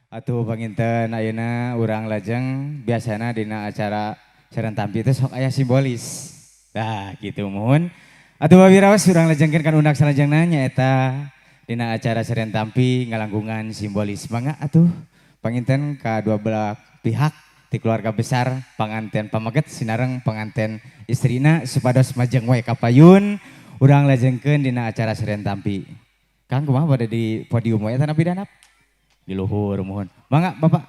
Atuh panginten ayeuna urang lajeng biasana dina acara seren tampi teh sok aya simbolis. Nah, gitu muhun. Atuh wawiraos urang lajengkeun kan undak salajengna nyaeta dina acara seren tampi ngalangkungan simbolis. Mangga atuh panginten ka dua belah pihak ti keluarga besar panganten pameget sinareng panganten istrina supados majeng we ka payun urang lajengkeun dina acara seren tampi. Kang, kumaha bade di podium we tanapi danap? Di luhur muhun. Mangga Bapak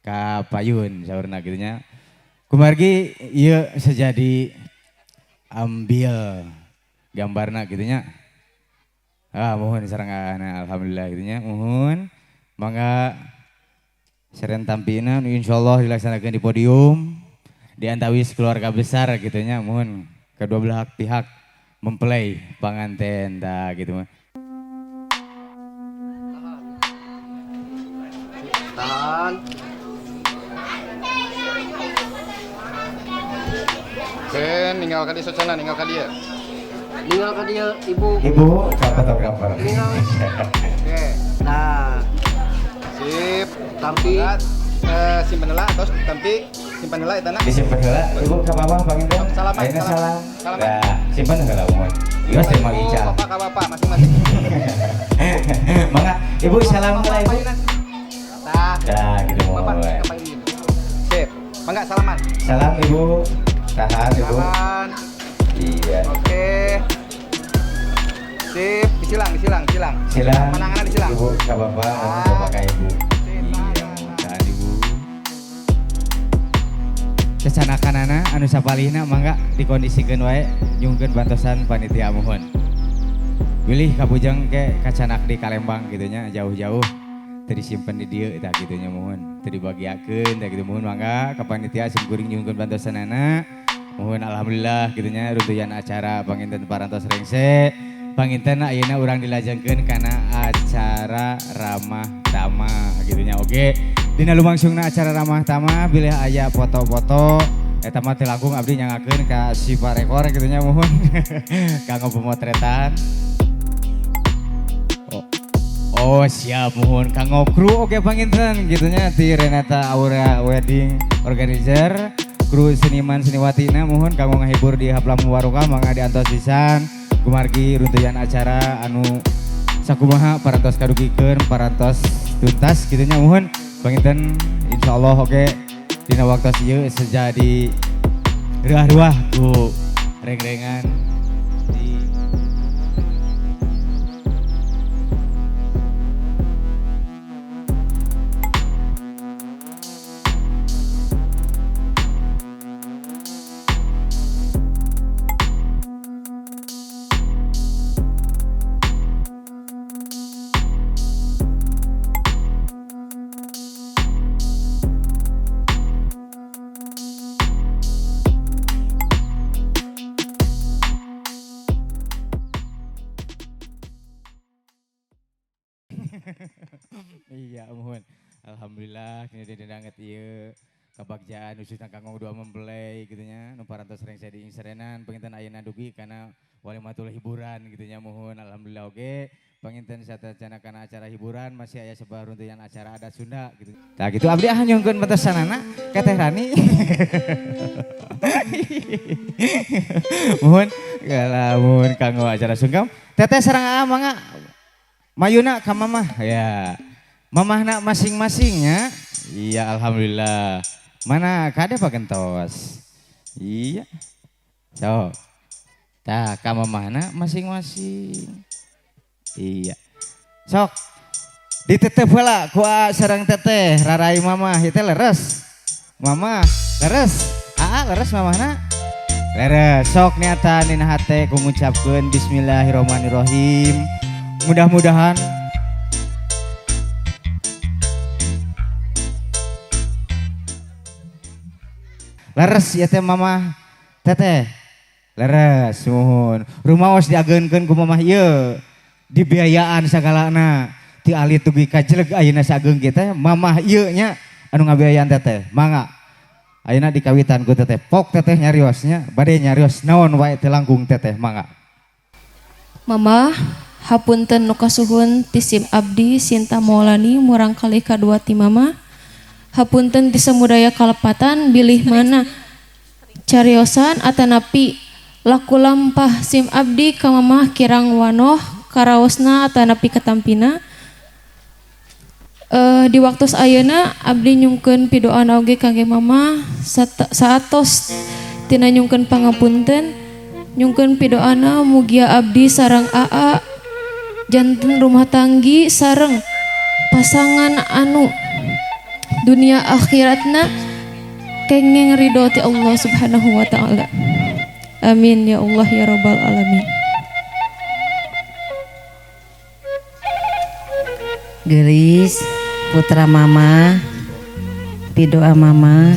ka payun saurna kitu nya. Kumargi ieu sejadi ambil gambarna kitu nya. Ah, muhun sarengana alhamdulillah kitu nya muhun. Mangga seren tampina insyaallah dilaksanakeun di podium di antawis keluarga besar kitu nya muhun, kedua belah pihak mempelai panganten tah gitu mah. Tahan. Ken, ninggal ka dieu socana, ninggal ka dieu. Ninggal ka dieu, Ibu. Ibu ka fotografer. Ninggal. Oke. Nah. Sip. Tampi. Simpen heula tos tampi, simpen heula eta na. Disimpen heula, Ibu ka bawah panginten. Salaman, Ayeuna salaman. salam. Salaman. Nah, simpen heula muhun. Geus terima Ibu, ical. Bapak ka bapak masing-masing. Mangga, Ibu salam heula Ibu. Tah. Nah, gitu Bapak muhun. ka payun. Sip. Mangga salaman. Salam Ibu. Tahan Ibu. Salaman. Iya. Oke. Sip, disilang, disilang, disilang. Silang. Pananganna disilang. Ibu ka bapak, Ah. bapak ka ibu. Sip, Iya, tahan Ibu. Cacanakanana anu sapalihna mangga dikondisikeun wae nyungkeun bantosan panitia muhun. Bilih kabujeng ke kacanak di Kalembang gitu nya jauh-jauh teu disimpen di dieu tah kitu nya muhun. Teu dibagiakeun tah kitu muhun, mangga ka panitia sim kuring nyungkeun bantosanana. Muhun, alhamdulillah kitu nya runtuyan acara panginten parantos rengse. Panginten ayeuna urang dilajengkeun kana acara ramah tamah kitu nya. Oke. Dina lumangsungna acara ramah tamah bilih aya foto-foto eta mah teu langkung abdi nyangakeun ka Siva Rekor kitu nya muhun. Kanggo pemotretan. Oh. Oh siap muhun kanggo kru oke panginten kitu nya ti Renata Aura Wedding Organizer, kru seniman seniwatina muhun kanggo ngahibur di Hapla Mubarokah mangga diantos pisan kumargi runtuyan acara anu sakumaha parantos kadugikeun parantos tuntas kitu nya muhun. Panginten insyaallah oke dina waktos ieu sejadi reuah-reuah ku reng-rengan di Iya, muhun. Alhamdulillah kini didanget ieu kabagjaan khususna kanggo dua mempelai gitu nya nu parantos rengse di ingserenan panginten ayeuna dugi kana walimatul hiburan gitu nya muhun. Alhamdulillah oge panginten sateuacanna kana acara hiburan masih aya sebuah runtuyan acara adat Sunda gitu. Tah gitu abdi ah nyungkeun bantosanana ka Teh Rani. Muhun lamun kanggo acara sungkem teteh sareng aa mangga mayuna ka mamah ya. Mamahna masing-masingnya. Iya alhamdulillah. Mana kade Pak Gentos? Iya. Sok. Tah ka mamahna masing-masing. Iya. Sok. Ditetep heula ku aa sareng teteh rarai mamah ieu teh leres. Mamah leres. Aa leres mamahna? Leres. Sok niatan dina hate ku ngucapkeun bismillahirrahmanirrahim. Mudah-mudahan leres ya teh mamah teteh leres muhun. Rumaos diageunkeun ku mamah ieu dibiayaan sagalana ti alit dugi ka jeleg ayeuna sageung kieu teh mamah ieu nya anu ngabiayaan teteh. Mangga ayeuna dikawitan ku teteh pok teteh nyariosnya bade nyarios naon wae teh langkung teteh mangga. Mama, Hapunten nu kasuhun ti sim abdi Sinta Maulani murang kali kadua ti mama. Hapunten ti samudaya kalepatan bilih mana cariosan atanapi laku lampah sim abdi ka mamah kirang wanoh karaosna atanapi katampina. Di waktu ayeuna abdi nyungkeun pidoana oge kangge mama saatos tina nyungkeun pangapunten nyungkeun pidoana mugia abdi sareng aa janten rumah tanggi sareng pasangan anu dunia akhiratna kenging ridho ti Allah Subhanahu wa taala. Amin ya Allah ya rabbal alamin. Gelis putra mama, pidoa mama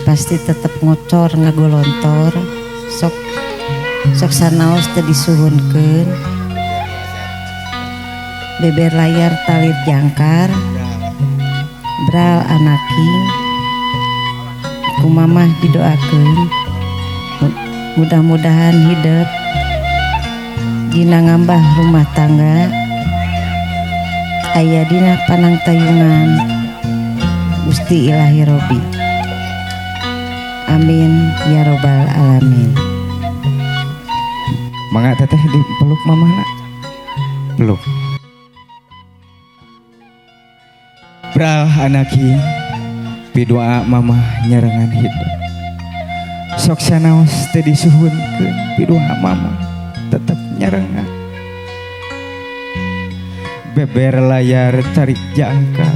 pasti tetep ngocor ngagolontor, sok sok sanaos teu disuhunkeun, beber layar talit jangkar, bral anaking ku mamah didoakeun, mudah-mudahan hidup dina ngambah rumah tangga aya dina panangtayungan Gusti Ilahi Robi. Amin ya robbal alamin. Mangga teteh dipeluk mamahna. Peluk. Bral anaki pidoa mamah nyarengan hidup. Sok sanaos teu disuhunkeun pidoa mamah tetep nyarengan. Beber layar tarik jangkar.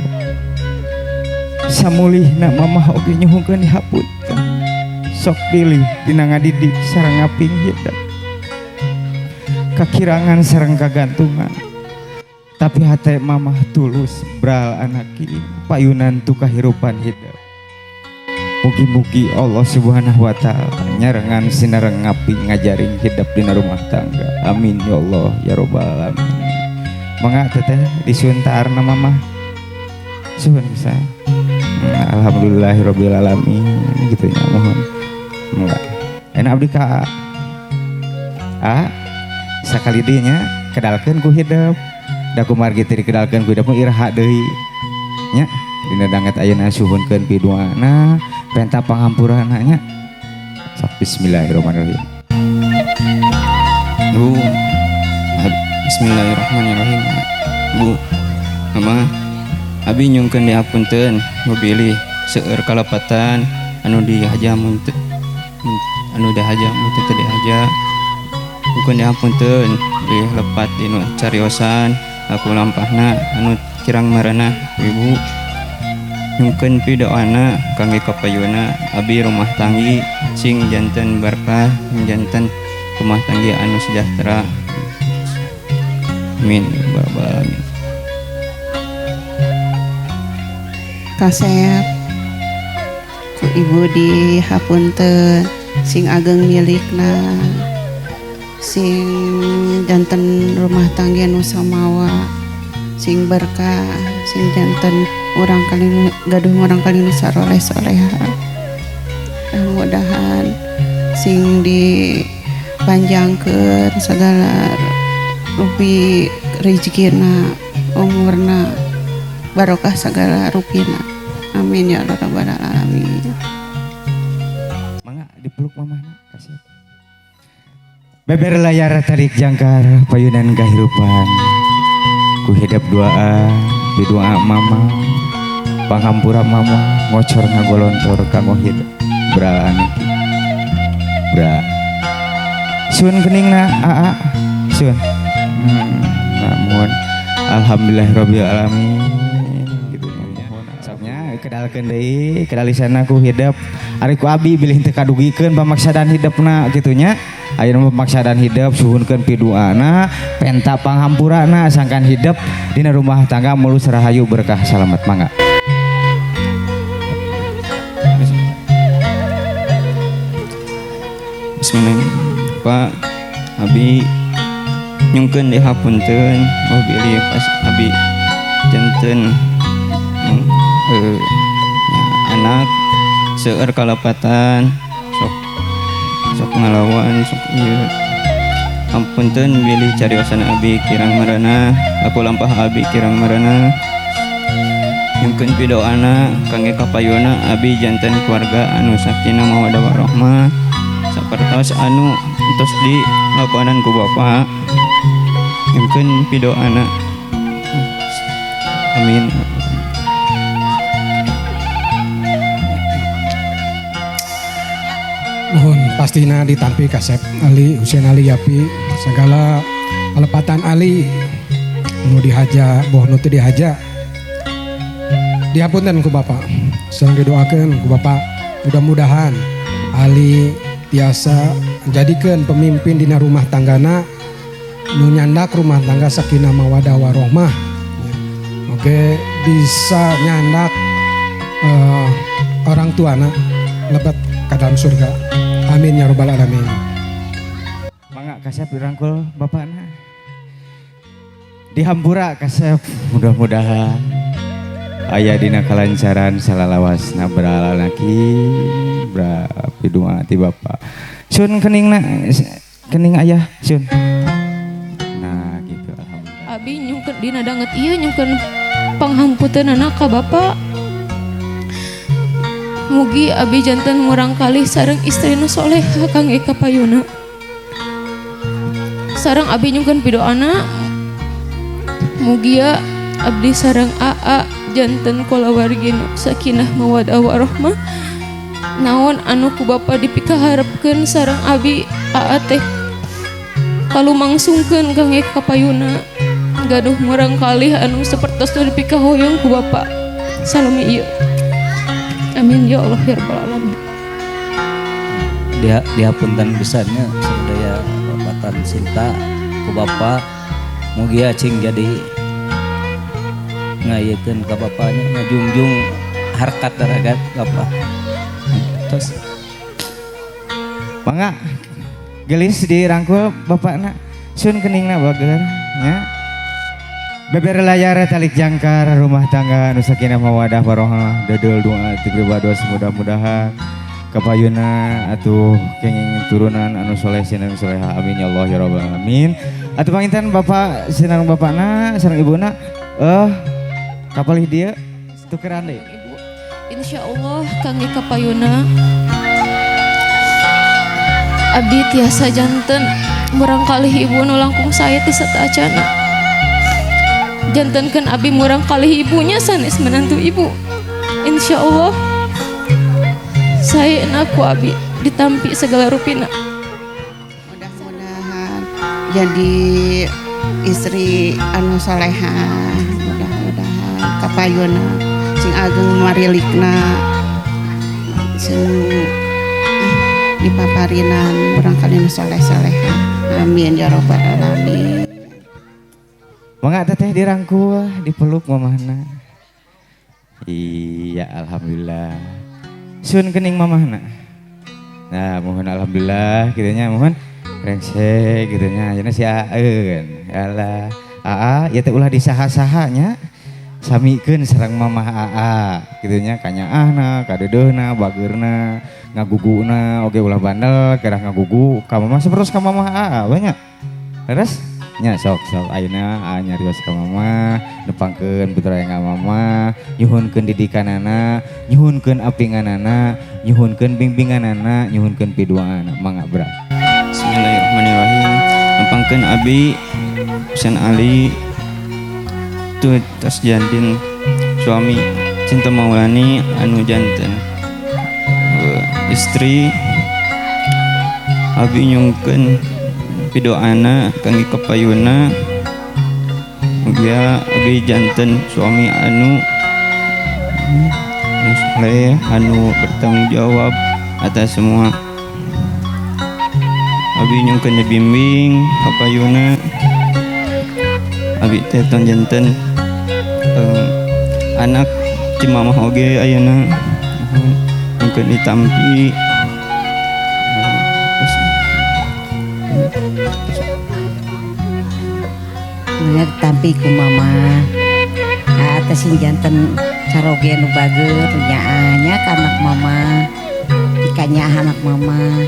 Samulihna mamah oge nyuhunkeun dihapunten. Sok pilih dina ngadidik sareng ngaping hidup. Kakirangan sareng kagantungan. Tapi hate mamah tulus bral anaki payunan tu kahirupan hidup. Mugi-mugi Allah Subhanahu wa taala nyarengan sinareng ngaping ngajaring hidup dina rumah tangga. Amin ya Allah ya rabbal alamin. Mangga teteh disuntarna mamah. Suhun bisa. Alhamdulillahirabbil alamin gitu nya mohon. Mangga. Enak abdi ka A sakali deui nya kedalkeun ku hidup. Da kumargi teu dikedalkeun ku hidup mah iraha deui nya. Dina danget ayeuna suhunkeun piduana penta pangampurana nya. Sok bismillahirrahmanirrahim. Bu, bismillahirrahmanirrahim. Bu, mama, abi nyungkeun dihapunten bilih seueur kalepatan anu dihaja mun teu anu dihaja mun teu dihaja. Nyungkeun dihapunten bilih lepat dinu cariosan aku lampahna anu kirang maranah ibu. Nyungkeun pidoana kangge kapayuna abi rumah tanggi sing janten berkah janten rumah tanggi anu sejahtera. Amin ya rabbal alamin. Kasep ku ibu dihapunten sing ageng milikna sing janten rumah tangga nu samawa sing berkah sing janten urang kali gaduh urang kali nu saroleh soleha. Mudah-mudahan sing dipanjangkeun segala rupi rezekina umurna barokah segala rupina. Amin ya rabbal alamin. Mangga dipeluk mamahna kasih. Beber layar tarik jangkar payunan kahirupan. Ku hidup doa pidoa mama panghampura mama ngocor ngagolontor kanggo hidup bral aniki. Bra. Sun keningna aa sun. Namun alhamdulillahirabbil alamin gitu nya. Soknya kedalkeun deui kedalisana ku hidup ari ku abi bilih teu kadugikeun pamaksadan hidupna kitu nya. Ayeuna mah pamaksadan hidup suhunkeun piduana penta panghampurana sangkan hidup dina rumah tangga mulus rahayu berkah salamet mangga. Bismillah Pak, abi nyungkeun dihapunten oh bilih pas abi janten anak seueur kalepatan sok sok ngalawan sok ieu Ampunten bilih cariosan abi kirang merenah, aku lampah abi kirang merenah. Nyungkeun pidoana kangge kapayuna abi janten keluarga anu sakinah mawaddah warahmah sapertos anu entos dilakonan ku bapa. Nyungkeun pidoana. Amin. Mohon pastina ditampi kasep Ali Husein Ali Yapi segala kalepatan Ali nu dihaja boh nu teu dihaja dihapunten ku Bapak, sareng didoakeun ku Bapak mudah-mudahan Ali tiasa jadikeun pemimpin dina rumah tanggana nu nyandak rumah tangga sakinah mawadah warohmah. Oke, bisa nyandak orang tuana lebet ka dalam surga. Amin ya rabbal alamin. Mangga kasep dirangkul bapakna. Dihampura kasep, mudah-mudahan aya dina kalancaran salalawasna beralalaki bra pidua ti bapak. Sun keningna, kening ayah sun. Nah gitu alhamdulillah. Abi nyungkeun dina danget ieu nyungkeun panghamputeunana ka bapak. Mugi abi janten murang kalih sareng istri nu soleha kangge kapayuna. Sareng abi nyungkeun pidoana mugia abdi sareng aa janten kulawargi nu sakinah mawaddah warahmah. Naon anu ku bapa dipikaharepkeun sareng abi aa teh kalumangsungkeun kangge kapayuna. Gaduh murang kalih anu sapertos nu dipikahoyong ku bapa salami ieu. Amin ya Allah ya rabbal alamin. Dihapunten pisannya sadaya lepatan cinta ku bapa mugia cing jadi ngayekeun ka bapanya ngajungjung harkat daragat bapa. Terus mangga gelis dirangkul bapakna sun keningna bager nya. Beber layar talik jangkar rumah tangga nu sakinah mawadah warohmah dodol doa ti pribados mudah-mudahan kapayuna atuh kenging turunan anu soleh sinareng soleha amin ya Allah ya rabbal alamin. Atuh panginten bapak sinareng bapakna sareng ibuna kapalih dieu tukeran deui. Insyaallah kangge kapayuna abdi tiasa janten murang kalih ibu nu langkung sae ti sataacana. Jantenkeun abi murang kalih ibunya sanes menantu ibu. Insyaallah saena ku abi ditampi segala rupina. Mudah-mudahan jadi istri anu soleha, mudah-mudahan kapayuna sing ageng marilikna sing dipaparinan murang kalih nu soleh-soleha. Amin ya rabbal alamin. Mangga teteh dirangkul, dipeluk mamahna. Iya, alhamdulillah. Sun kening mamahna. Nah, mohon alhamdulillah kitu nya mohon rengsek kitu nya ayeuna si Aeun. Alah, aa ieu teh ulah disaha-saha nya. Samikeun sareng mamah aa kitu nya kanyaahna, kadeudeuna, bageurna, ngaguguna oge ulah bandel, kerah ngagugu ka mamah sapertos ka mamah aa banyak. Terus nya sok sok ayeuna aa nyarios ka mama nepangkeun putra ka mama nyuhunkeun didikanana nyuhunkeun apinganana nyuhunkeun bimbinganana nyuhunkeun piduana mangga bra. Bismillahirrahmanirrahim. Nepangkeun abi Husein Ali tu tos janten suami Cinta Maulani anu janten istri abi nyungkeun pidoana kangge kapayuna mugia abi janten suami anu soleh anu bertanggung jawab atas semua. Abi nyungkeun dibimbing kapayuna abi teh tong janten anak ti mamah oge ayeuna nyungkeun ditampi. Mangga ditampi ku mama. Teh sing janten caroge nu bager nyaahnya ka anak mama, dikanyaah anak mama,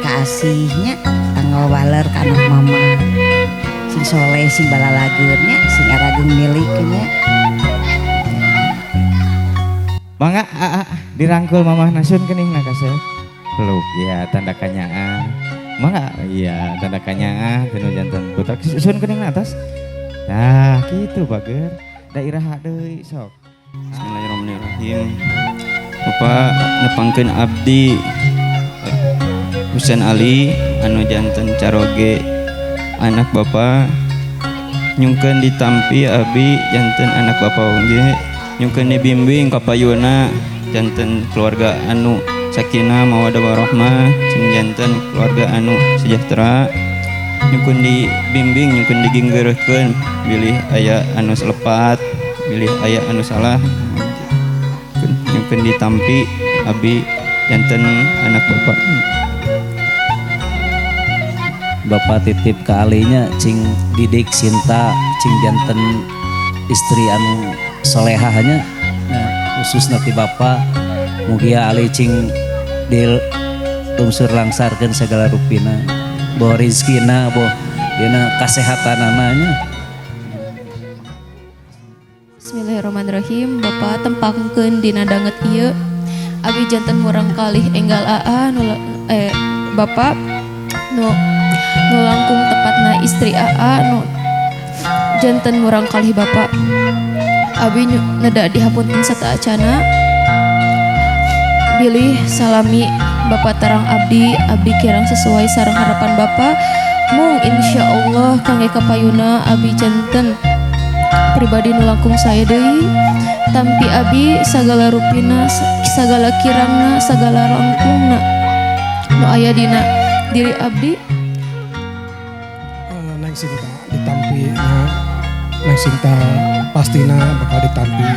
ka Kaasihnya tanggal waler ka anak mama. Sing soleh, sing balalageun nya, sing arageng milik nya. Mangga aa dirangkul mamah, sun keningna kasep. Peluk ya tanda kanyaah. Mangga iya tanda kanyaah tinu janten putra, sun keningna atas. Nah, gitu bager. Daerah deui sok. Bismillahirrahmanirrahim. Bapak nepangkeun abdi Husen Ali anu janten caroge anak Bapak, nyungkeun ditampi abdi janten anak Bapak oge, nyungkeun dibimbing kapayuna janten keluarga anu sakinah mawaddah warahmah, sing janten keluarga anu sejahtera, nyungkeun dibimbing, nyungkeun diginggeureurkeun bilih aya anu selepat, bilih aya anu salah, nyungkeun ditampi abdi janten anak Bapak. Bapak titip ke alinya cing didik Sinta cing janten istri anu solehahnya. Nah, khusus nanti Bapak mugia Ali cing di lungsur langsarkeun segala rupina, boh rizkina, boh dina kasehatanana. Bismillahirrahmanirrahim. Bapak tempangkeun dina danget ieu abi janten murang kalih enggal aa nu Bapak nu nu langkung tepatna istri aa nu janten murang kalih Bapak. Abi neda dihapunten sateuacana bilih salami Bapak tarang abdi, abdi kirang sesuai sareng harapan Bapak. Mung insya Allah kangge kapayuna abi janten pribadi nu langkung sae deui. Tampi abi sagala rupina, sagala kirangna, sagala langkungna nu aya dina diri abdi. Neng Sinta ditampi nya, Neng Sinta pastina bakal ditampi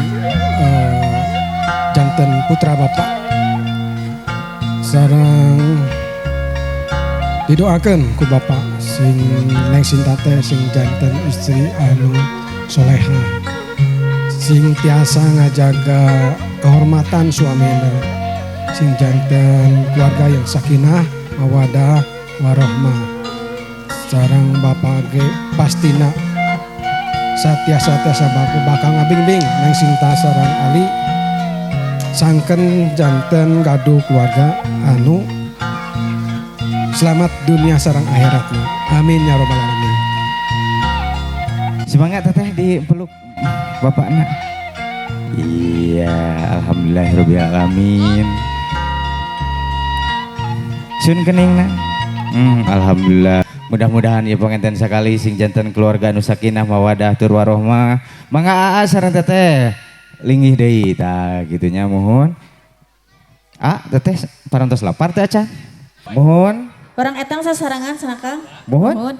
janten putra Bapak. Sareng didoakan ku Bapak sing Neng Sinta teh sing janten istri anu soleha, sing tiasa ngajaga kehormatan suamina, sing janten keluarga yang sakinah mawadah warohmah. Sareng Bapak ge pastina satiasa-tiasa Bapak bakal ngabingbing Neng Sinta sareng Ali sangken janten gaduh keluarga anu selamat dunia sareng akhiratna. Amin ya robbal alamin. Semangat teteh dipeluk bapakna. Iya, alhamdulillahirabbil alamin. Sun keningna. Alhamdulillah. Mudah-mudahan ya pengantin sekali sing janten keluarga anu sakinah mawadah tur warohmah. Mangga aa sareng teteh linggih deui tah gitunya muhun. Ah, teteh parantos lapar teh acan. Muhun. Barang etang sasarangan sana Kang. Muhun.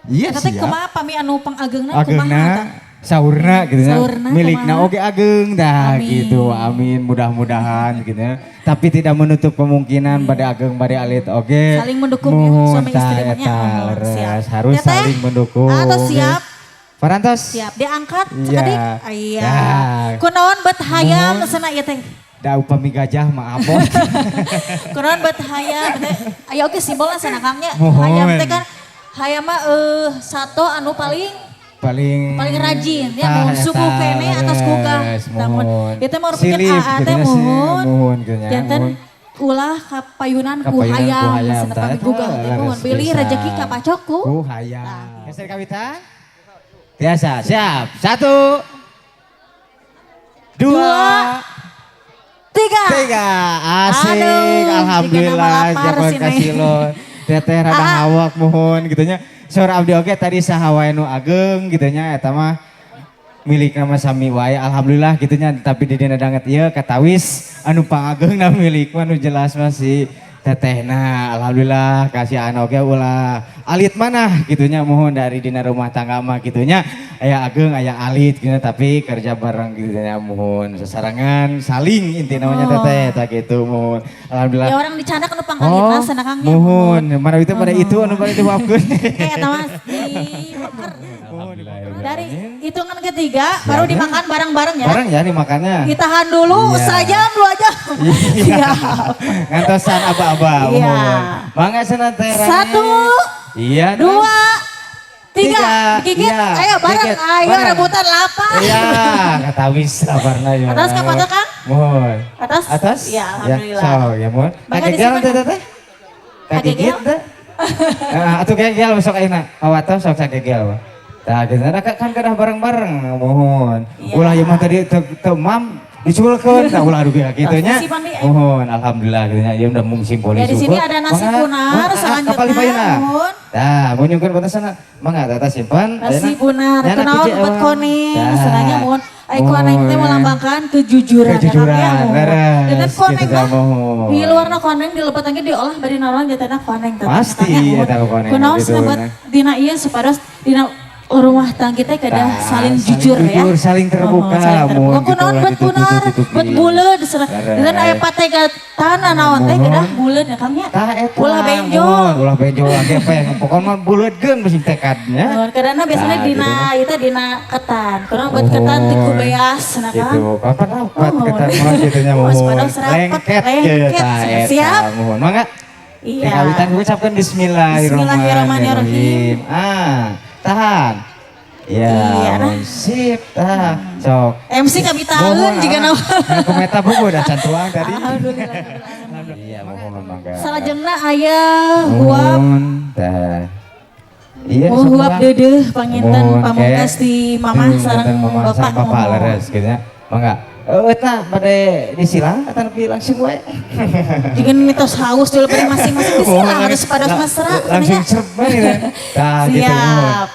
Iya Eta teh siap. Kumaha pami anu pangageungna, kumaha Ageungna eta? Saurna gitu nya. Saurna Milikna kumaha? Oge ageng dah. Amin. Gitu. Amin, mudah-mudahan gitu ya. Tapi tidak menutup kemungkinan pada ageng pada alit oge. Saling mendukung ya, Muhun, suami istri tah, mah nya. eta, Oh, leres. siap. Harus Teteh, saling mendukung. Atau siap. Parantos. Siap diangkat Iya. sakedik. Iya. Ya. Kunaon bet hayam Muhun. cenah ieu teh? Da upami gajah mah abot. Kunaon bet hayam teh? Aya oge simbolna sana Kang nya. Muhun. Hayam teh kan hayam mah sato anu paling paling paling rajin ya, Tah, mun subuh eta, kene atas gugah. leres, Tah, mun muhun. ieu teh merupakeun Silip, aa teh gitu nya sih, muhun. muhun gitu nya, Janten muhun. ulah kapayunan ku Kapayunan ku hayam, hayam, cenah tah, pami gugah teh leres muhun. Bilih pisan. rezeki kapacok ku Ku hayam. Geser kawitan. Biasa, siap. 1, 2, 3. 3. Asik, Aduh, alhamdulillah. jika nama lapar Jagoan sih, Neng. kasih lo. Teteh rada Ah. hawak muhun gitu nya. Saur abdi oge tadi saha wae nu ageng gitu nya eta mah milik nama sami wae, alhamdulillah gitu nya, tapi di dina danget ieu katawis anu pangageungna milik mah nu jelas masih tetehna. Alhamdulillah kasih anu oge ulah alit mana gitu nya, muhun dari dina rumah tangga mah gitu nya, aya ageng aya alit gitu, tapi kerja bareng gitu nya, muhun sesarangan saling inti namanya. Oh. Teteh tak gitu muhun, alhamdulillah. Ya orang dicanda kanu pangkalitna Oh, sana Kang nya. muhun mana itu pada itu anu pada itu maafkeun. Eh eta mah di Alhamdulillah. Dari hitungan ketiga baru dimakan bareng-bareng ya. Bareng ya dimakannya. Ditahan dulu, Iya. sejam 2 jam. Iya. Ngantosan aba-aba. Iya. Mohon. Mangga cenah teh. Rani. Satu, Iya. Terus. dua, tiga. Tiga. Gigit, Iya. ayo bareng, Gigit. ayo Bareng. rebutan lapar. Iya, katawis laparna ya. Atas ke foto, Kang? Mohon. Atas? Atas? Iya, alhamdulillah. Ya, so, ya mohon. Mangga Kagegel disimpan. teh teh. Kagigit teh. Nah, atuh gegel besok ayeuna. Awatos sok sagegel. Tah gitu. Nah, kan kedah bareng-bareng mohon. Iya. Ulah ieu mah tadi teu teu mam diculkeun, tah ulah dugi kitu nya. Simpan di- Mohon, alhamdulillah gitu nya. Ieu udah mung simbolis. Ya, di sini ada nasi punar, selanjutnya, mohon. Tah, mun nyungkeun pantasna mangga tata simpan. Nasi punar, Nyana kunaon hiji, buat ewang. koneng, Tah. senangnya mohon. Ai koneng teh Mohon. melambangkan kejujuran. Kejujuran, ya, Kang, ya, mohon. leres, Dan koneng gitu tah, mah mohon. di luarna koneng di lebet lagi diolah bari naon jatana koneng teh. Pasti, eta koneng, Kunaon gitu, cenah buat nah. dina ieu supados dina rumah tangga kita kedah Tah, saling jujur ya. Jujur, saling terbuka, Oh, saling terbuka. mohon gitu Kunaon ulah buat punar, ditutup-tutupi. buat buleud cenah. Leres. Dan aya pategatan naon teh kedah buleud ya Kang nya. Tah eta. Ulah benjol. Mohon, ulah benjol gepeng. Pokoknya mah buleudkeun mesti tekadnya. Mohon, karena biasanya Tah, dina gitu. itu dina ketan. Kurang buat ketan ti ku beas cenah Kang. Gitu. Kapan rapat Mohon. ketan mah gitu nya Oh, mohon. sepados rapet, Lengket lengket. gitu tah eta. Siap. Mohon. Mangga. Iya. Kawitan ucapkan bismillahirrahmanirrahim. Ah, tahan. Iya, Iya, nah. sip, tah. Sok. MC kabitaeun jiga Mohon, nama. ah. Aku meta buku udah cantuang tadi. Alhamdulillah. Iya, mohon mangga. Salajengna aya huap Mohon, tah. Iya, Oh, sok huap mangga. deudeuh panginten Mohon, pamungkas ke. di mamah Di sareng mamah bapak. sareng bapak Mohon. leres gitu ya. Mangga. Eh, eta bade disilang atau lebih langsung wae. Jika mitos haus dulu pada masing-masing Mohon, disilang harus pada mesra. Langsung cenah ya. serp bae gitu. Tah gitu. Mohon. Siap.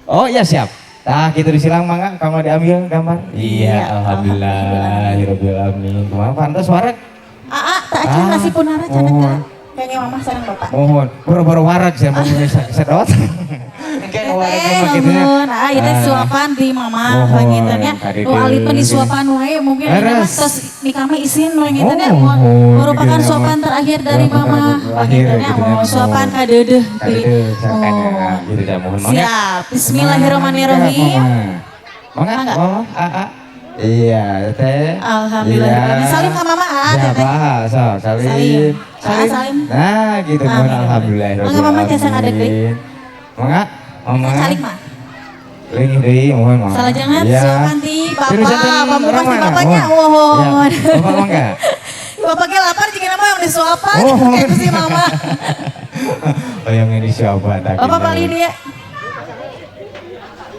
Oh iya siap. Tah gitu disilang mangga kamu diambil gambar. Iya, alhamdulillah rabbil alamin. Kumaha pantas wareg? Aa, tak acan Ah, nasi punara cenah mohon. ka. Kayaknya mamah sareng bapak. Mohon, boro-boro wareg saya mau sedot. Kayak wareg mah gitu nya. Nuhun, ah itu Ah. suapan di mama Mohon, panginten nya. kadieu. Nu alit mah disuapan wae mungkin ini mah Leres. tos nikah mah isin we gitu nya. Mohon, Merupakan gitu ya, suapan mohon. terakhir dari Suapan mama terakhir, panginten nya. gitu ya, Mohon suapan mohon. ka deudeuh di. Kadeudeuh, sakana Mohon. gitu ya mohon mangga. Siap. Bismillahirrahmanirrahim. Mangga, Mangga. mama, a, a. Iya, teh. Alhamdulillah. Iya. Salim ka mama, ah, Siap, teteh. ah, so, salim. Salim. Ah, salim. Nah, gitu mohon Amin. alhamdulillah. Mangga, mama, jasa ngadeg deui. Mangga, mama. Calik mah. Leungih deui mohon mama. Salajengna Iya. suapan di bapak, Terusan pamungkas di Rama, bapaknya. mohon. Mohon. Iya, Bapak mangga. Bapak ge lapar jika nama yang disuapan Oh. kayak si mama. Oh, yang ini siapa tak Bapak gitu. paling dia.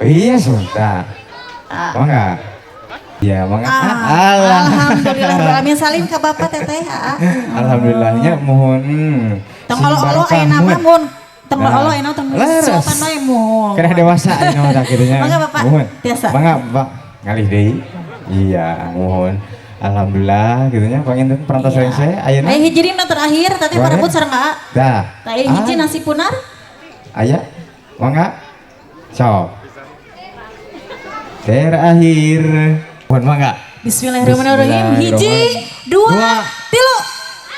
Iya, sebentar. Mangga. Iya, mangga. Ah, Alah. Alhamdulillah alamin salim ke bapak teteh. Ah. Alhamdulillahnya mohon. Tong kalau Allah aya nama mun tong Nah. Allah aya nama tong Leres. suapan wae mun. Kena dewasa ini mah tak gitu nya. Mangga, Bapak. Mohon. Tiasa. Mangga, Pak. Ngalih deui. Iya, mohon. Alhamdulillah gitu nya panginten perantos Iya. rengse ayeuna. Aya hiji nu terakhir tadi Boleh. parebut sareng Aa. Dah. Tah aya hiji Ah, nasi punar. Aya. Mangga. Sok. Terakhir. Mohon mangga. Bismillahirrahmanirrahim. Hiji, dua, Dua. tilu.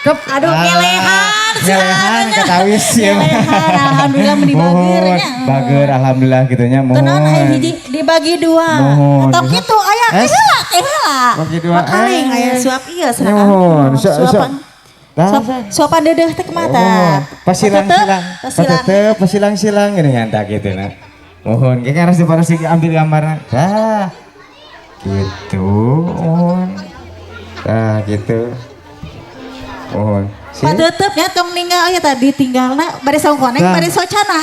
Kep. Aduh, Ah, ngelehan si Ngelehan Aa. katawis ya. Ngelehan, alhamdulillah meni Mohon, bager nya. Bager alhamdulillah gitu nya mohon. Kunaon aya hiji dibagi dua. Mohon. Atau kitu aya Es. teh heula, teh heula. Bagi dua. Makaling Eh. aya suap ieu Ya, mohon. Suapan. Tah. Suapan deudeuh teh kumaha Mohon. Pasilang-silang. Pasilang. Patetep pasilang-silang gini ngantak gitu nah. Mohon, kayaknya harus diparos ambil gambarnya. Dah. Gitu, mohon. Dah gitu. Mohon. Sip. Patetep nya tong ninggal aya tadi tinggalna bade saung koneng Tah. bade socana.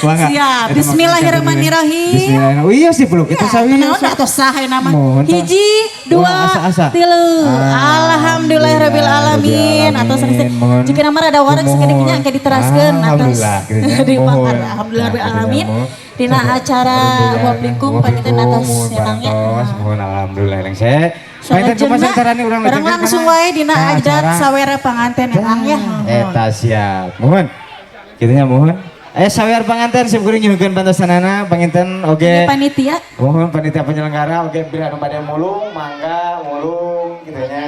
Mangga. Siap. Eta mah Bismillahirrahmanirrahim. Bismillahirrahmanirrahim. Oh iya sih belum kita sawi. Naon atuh sah aya nama. Mohon, tah. Hiji, dua, Wah, asa-asa. tilu. Ah, Alhamdulillahirabbil alamin. Atau sanes Mohon. jika nama rada wareg sakedik nya engke diteraskeun atos. Alhamdulillah gitu nya. Dimakan. Mohon. Alhamdulillahirabbil Nah, gitu nya, alamin. mohon. Dina acara Wablikum panginten atos Mohon ya Kang ya. parantos, mohon alhamdulillah lengse. Panginten kumaha carane urang Urang lajengkeun langsung kana? wae dina Nah, adat acara. sawera panganten ya Kang ya. Eta siap. Mohon. Kitu nya mohon. Sawer panganten sim kuring nyuhunkeun pantosanana panginten oge. Ini panitia. Mohon panitia penyelenggara oge bilih anu bade mulung mangga mulung kitu nya.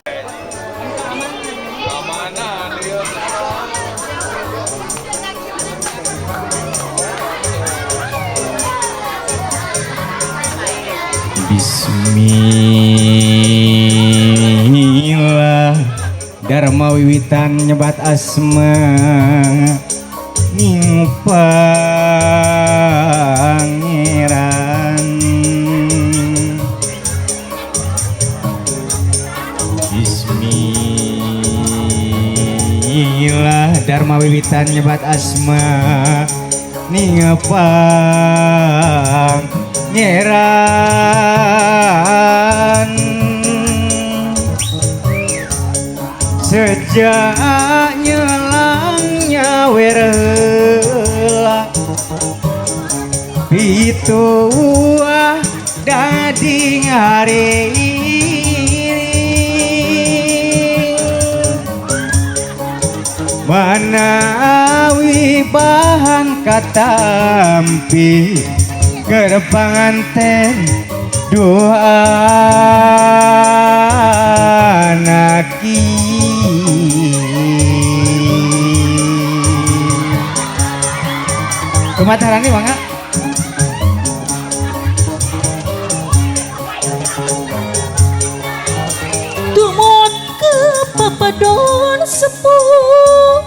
Bismillah Dharma wiwitan nyebat asma ning pangeran. Bismillah Dharma wiwitan nyebat asma ning pangeran. Sejak nyelangnya werela pitua dading hari ini manawi bahan katampi keur panganten doa naki. Kumaha tarani mangga? Tumut ke papadon sepuh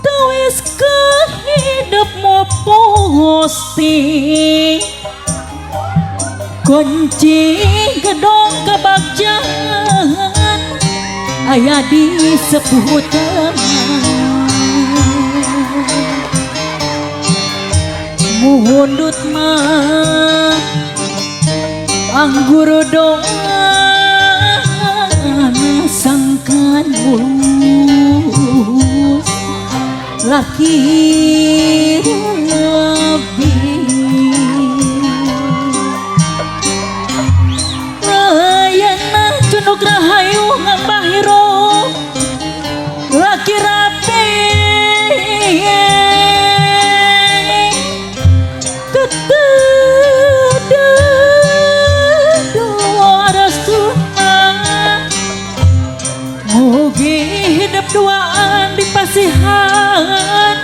tawis kehidup mopo hosti kunci gedong kebagjaan aya di sepuh tangan muhundut mah anggur doa sangkan mulus laki lebih rayana cunduk rahayu ngambahiro laki rapi duaan di pasihan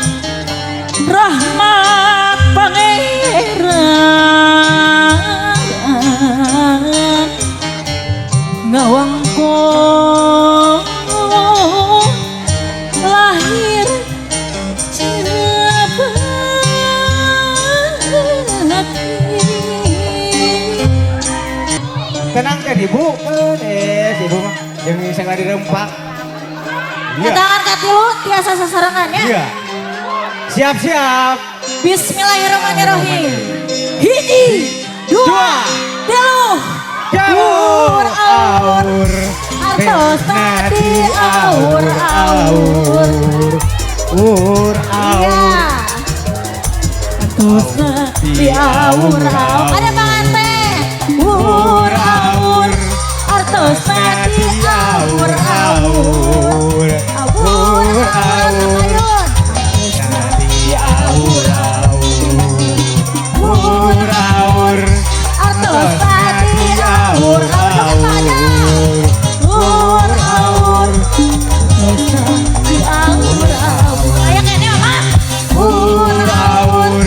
rahmat pangeran ngawangkong lahir cepat. Tenang kan ibu, ibu mah yang bisa nggak dirempak. Ya. Tangan katilu tiasa sasarangan ya. Iya. Siap-siap. Bismillahirrahmanirrahim. Hiji, dua, telu, aur, aur, artos tadi aur, aur, ur, aur. Artos tadi aur, aur. Ada panganten. Ur, aur, artos tadi aur, aur. Aur, aur, nadi aur, aur, aur, aur, artos tadi aur, aur, aur, aur, aur, ayo kene mama, aur, aur,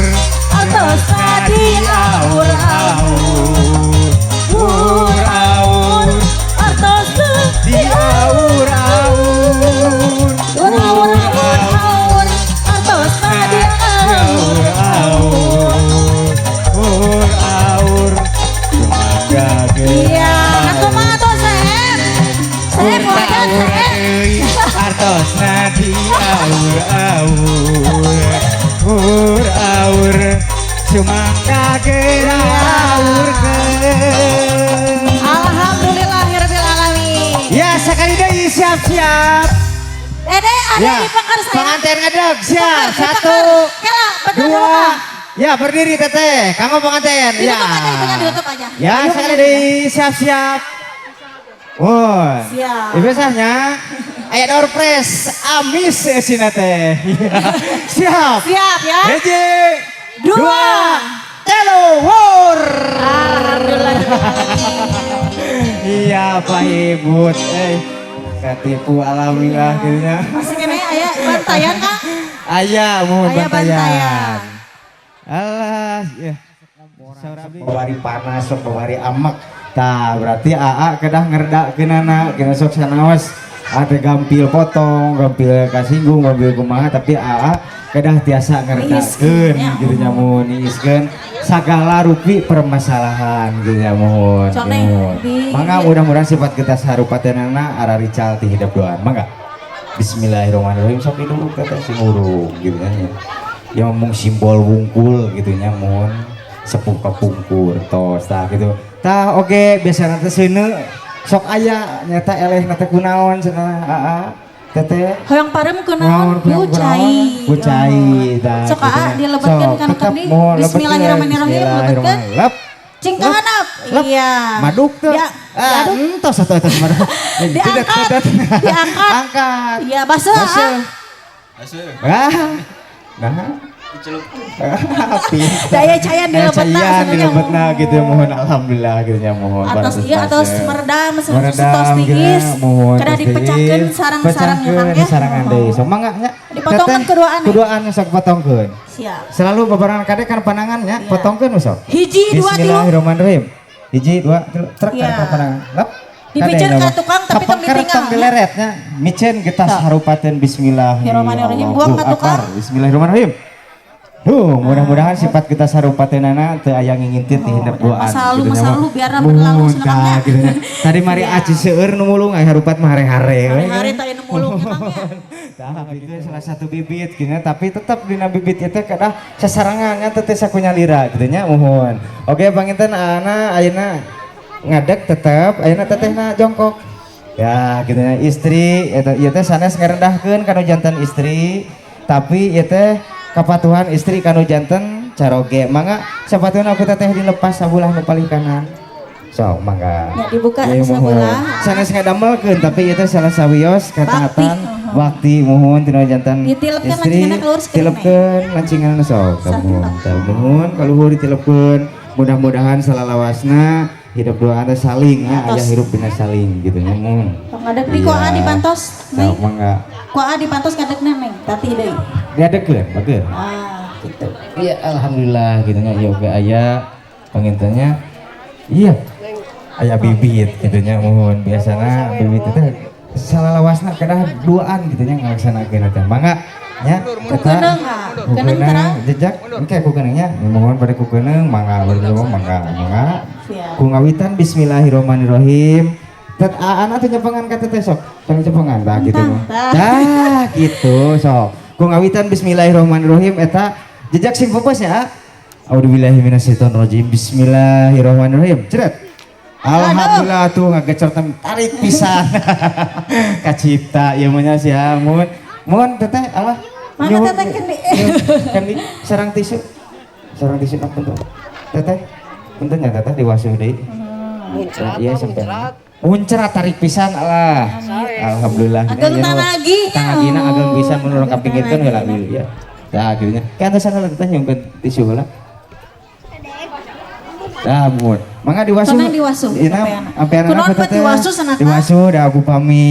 artos tadi aur, aur, aur, artos tadi aur, aur. Aur, aur, aur, artos tadi aur, aur, aur, aur, iya, aku mah tuh sehep, sehep wajan sehep, artos nadi aur, aur, aur, aur, sumangga geraur. Alhamdulillahirabbil alamin. Ya sekali deui siap-siap. Dede ada ya, di pengker saya. Pengantin ngedeg, siap. Satu, Kela, dua. Ya berdiri teteh, kamu pengantin. Ditutup ya. Aja, itunya ditutup aja. Ya sekali deui, siap-siap. Wah, siap. Biasanya aya door press amis sina teh. Siap. Siap ya. Hiji, dua, telu, wur. Alhamdulillah. Iya Pak Ibu. Katipu alhamdulillah gitu nya. Masih kene aya bantayan Kang? Aya mun bantayan. Alah ya. Babari panas sok babari amek. Tah berarti aa kedah ngeredakeunana kena sok sanaos ada gampil potong, gampil kasinggung, gampil kumaha tapi aa kedah tiasa ngeredakeun gitu nya mun niiskeun sagala rupi permasalahan gitu nya mun. Mangga mudah-mudahan sifat kita sarupateunana ararical ti hidep doan. Mangga. Bismillahirrahmanirrahim sok dulu kata sing urung gitu nya. Ya mung simbol wungkul gitu nya mun sepuh kapungkur tos tah gitu. Tah oke biasana teh seuneu sok aya nyata eleh na teh kunaon cenah aa teteh hoyong parem kunaon ku cai. Ku cai tah. Sok aa dilebetkeun kana kendi. Bismillahirrahmanirrahim lebetkeun. Cing ka handap. Iya. Maduk teh. Ah entos atuh eta maduk. Diangkat. Diangkat. Angkat. Iya baseuh. Baseuh. Ah. Nah, daya cayan dilebetna, dilebetna gitu mohon alhamdulillah gitu nya mohon. Atos iya atos meredam setos tiis. Kada dipecahkeun sarang-sarangnya Kang ya. Sarangan deui. So mangga nya. Dipotongkeun keduaan. Keduaan sok potongkeun. Siap. Selalu babarengan kade kan panangan nya, potongkeun sok. Hiji dua tilu. Bismillahirrahmanirrahim. Hiji dua tilu trek kan panangan. Lep. Dipiceun ka tukang tapi tong ditinggal. Tong dileretnya. Miceun getas harupateun bismillahirrahmanirrahim. Buang ka tukang. Bismillahirrahmanirrahim. Duh, mudah-mudahan sifat kita sarupateunana teu aya ngingintit di hidep duaan. Masa lalu biarlah berlalu senangnya. Gitu. Tadi mari aci seueur nu mulung aya harupat mah hare-hare we. Hare-hare teh nu mulung nya. Tah, itu salah satu bibit gitu tapi tetap dina bibit itu kedah sasarangan teh sakunyalira gitu nya muhun. Oke, panginten ana ayeuna ngadeg tetep ayeuna tetehna jongkok. Ya, gitu nya istri eta ieu teh sanes ngarendahkeun kanu jantan istri, tapi ieu teh kapatuhan istri kanu janten caroge. Mangga sapatuhan aku teteh dilepas sabulah nu palih kanan. Sok mangga. Ya dibuka sabulah. Sanes ngadamelkeun tapi ieu teh salah sawios kataatan bakti muhun tina jantan istri. Tilepkeun lancinganna sok muhun. Muhun kaluhur ditilepkeun. Mudah-mudahan salalawasna hidup doa teh saling nya aya hirup dina saling gitu nya muhun. Ngadeg di ku aa dipantos. Sok mangga. Ku aa dipantos ngadegna neng tati deui. Diadekeun bager. Ah, gitu. Iya, alhamdulillah gitu nya ieu oge aya pangintennya. Iya. Aya bibit gitu nya muhun. Biasana bibit itu salalawasna kedah duaan gitu nya ngalaksanakeun teh. Mangga nya eta kukeuneng terang jejak engke kukeuneng nya muhun bade kukeuneng mangga bade mangga mangga. Ku ngawitan bismillahirrahmanirrahim. Tet aana teh nyepengan ka teteh sok. Tong nyepengan tah gitu. Tah gitu sok. Ku ngawitan bismillahirrahmanirrahim eta jejak sing fokus ya. A'udzubillahi minasyaitonirrajim. Bismillahirrahmanirrahim. Ceret. Alhamdulillah tuh ngagecor tarik pisan. Kacipta ieu mah nya sia mun. Mun teteh alah. Mana teteh kendi? Kendi sarang tisu. Sarang tisu ampun tuh. Teteh punten nya teteh diwasuh deui. Iya sampai. Muncrat tarik pisan alah. Alhamdulillah. Ageng tanagi. Tanagina ageng pisan mun urang kapingirkeun heula ya. Tah kitu nya. Kan teh sana teteh nyungkeun tisu heula. Tah mun. Mangga diwasuh. Tenang diwasuh. Ampeana kunaon pat diwasuh sanaka? Diwasuh da aku pami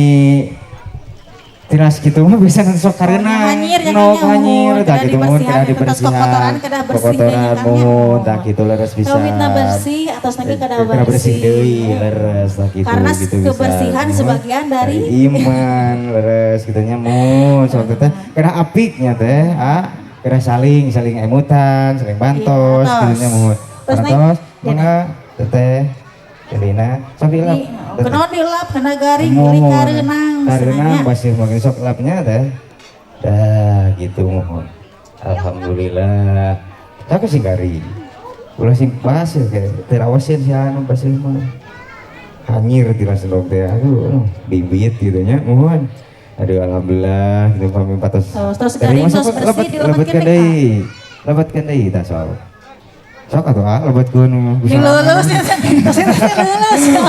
tiras gitu mah bisa sok karena no hanyir tah kitu mun kedah dibersihan. Kotoran kedah bersih kotoran mun tah kitu leres bisa. Kawitna bersih atos lagi kedah bersih deui leres tah kitu. Karena kebersihan sebagian dari iman leres kitu nya mun sok teh kedah apiknya teh ah kedah saling saling emutan, saling bantos kitu nya mun. Bantos mangga teteh Elina sok dilap. Kunaon dilap kena garing geuling kareunang. Kareunang baseuh mah sok lapnya teh. Dah gitu mohon. Alhamdulillah. Tapi sing garing. Ulah sing baseuh ke teu rawaseun si anu baseuh mah. Hanyir tilas log teh aduh bibit gitu nya mohon. Aduh alhamdulillah gitu pami patos. Terus garing terus bersih dilebetkeun deui. Lebetkeun deui tah sok. Sok atuh ah lebetkeun dilulus terus lulus.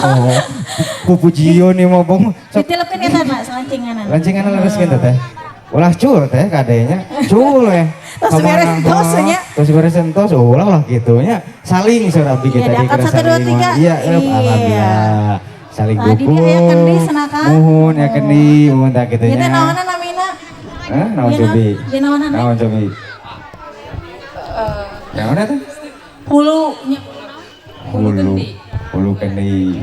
Oh, pupujieun ieu mah bong. Ditilepkeun eta mah lancinganna. Lancinganna lereskeun teh. Ulah cul teh kadenya. Cul we. Terus beres entos nya. Terus beres entos ulah lah kitu nya. Saling saur abdi kita tadi. Iya, 1 2 3. Iya, alhamdulillah. Saling dukung. Tadi aya kendi senaka. Muhun ya kendi, muhun tah kitu nya. Ieu teh naonna namina? Hah, naon cobi? Ieu naonna? Naon cobi? Naon eta? Hulu. Hulu. Hulu kendi.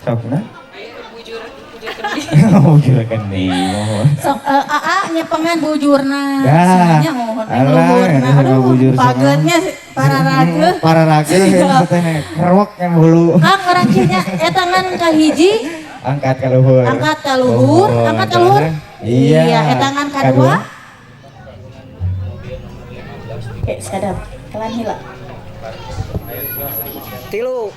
Sok na? Bujur kendi. Sok aa nyepengan bujurna. Dah. Nya mohon Alah, aduh, pagetnya pararageuh. Pararageuh teh kerwek yang hulu. Kang ngarancihnya eta ngan kahiji angkat ka luhur. Angkat ka luhur, angkat ka luhur. Iya. Iya, eta ngan kadua. Sadap, kelan heula. Tilu.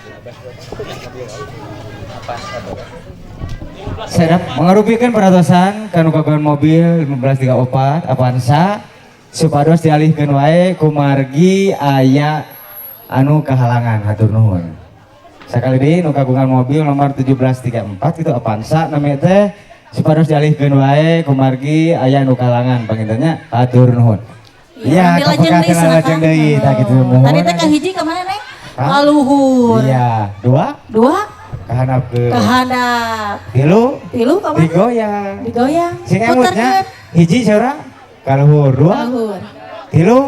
Sadap mengarupikeun peratosan kanu kagungan mobil 1534 Avanza supados dialihkeun wae kumargi aya anu kahalangan hatur nuhun. Sakali deui nu kagungan mobil nomor 1734 itu Avanza nami teh supados dialihkeun wae kumargi aya anu kahalangan pangintennya hatur nuhun. Iya, lajeng deui tah kitu nuhun. Tadi teh kahiji ka mana Neng? Ka luhur. Iya, dua? Dua. Kahandap ke. Kahandap. Tilu? Tilu ka mana? Digoyang. Digoyang. Sing emutnya hiji saurang ka luhur, dua? Ka luhur. Tilu?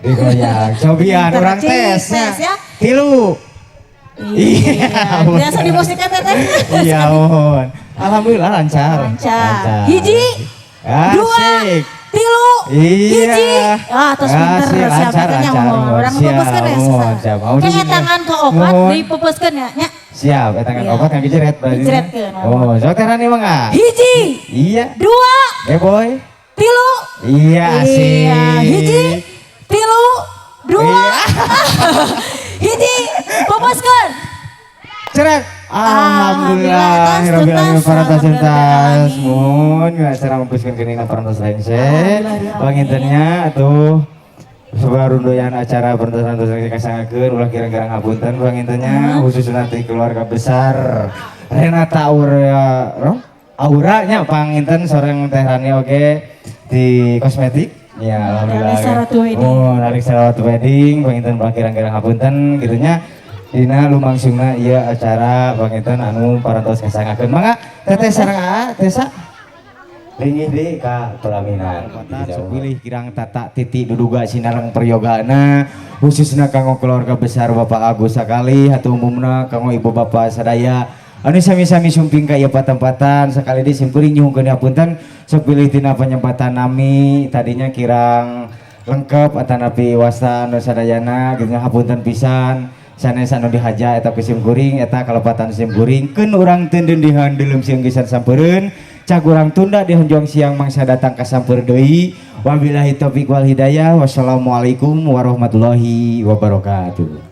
Digoyang. Cobian urang tes ya. Tilu. Iya. Biasa dimusikkan teteh. Iya, mohon. Alhamdulillah lancar. Lancar. Hiji. Dua. Tilu. Iya. Hiji. Ah, terus pinter siapa tanya orang pepeskeun ya susah. Kayak tangan ke opat dipepeskeun ya nya. Siap, tangan opat kang dijeret berarti. Dijeretkeun. Oh, sok teh Rani mangga. Hiji. Iya. Dua. Boy. Tilu. Iya, asik. Iya, hiji. Tilu. Dua. Hiji. Pepeskeun. Ceret. Alhamdulillah, rabbil alamin parantos tuntas. Mun acara mampuskeun geuningan parantos rengse. Pangintennya atuh sabarundoyan acara parantos rengse kasangakeun ulah kirang-kirang hapunten pangintennya khususna ti keluarga besar Renata Aura Aura nya panginten soreng Teh Rani oge di kosmetik. Ya alhamdulillah. Oh, narik sarawat wedding panginten ulah kirang-kirang hapunten kitu nya. Dina lumangsungna ieu acara panginten anu parantos kasangakeun. Mangga teteh sareng aa Tesa linggih deui ka pelaminan. Pilih kirang tata titi duduga sinareng prayogana khususna kanggo keluarga besar Bapak Agus sakali hatur umumna kanggo ibu bapak sadaya anu sami-sami sumping ka ieu patempatan sakali deui simkuring nyuhunkeun hapunten sok pilih tina panyempatan nami tadinya kirang lengkap atanapi wasta anu sadayana kitu hapunten pisan. Sanes anu dihaja eta ku simkuring eta kalepatan simkuring keun urang teu deundihan deulem sieun gisan sampeureun cag urang tunda di honjong siang mangsa datang ka sampeur deui wabillahi taufik wal hidayah wassalamualaikum warahmatullahi wabarakatuh.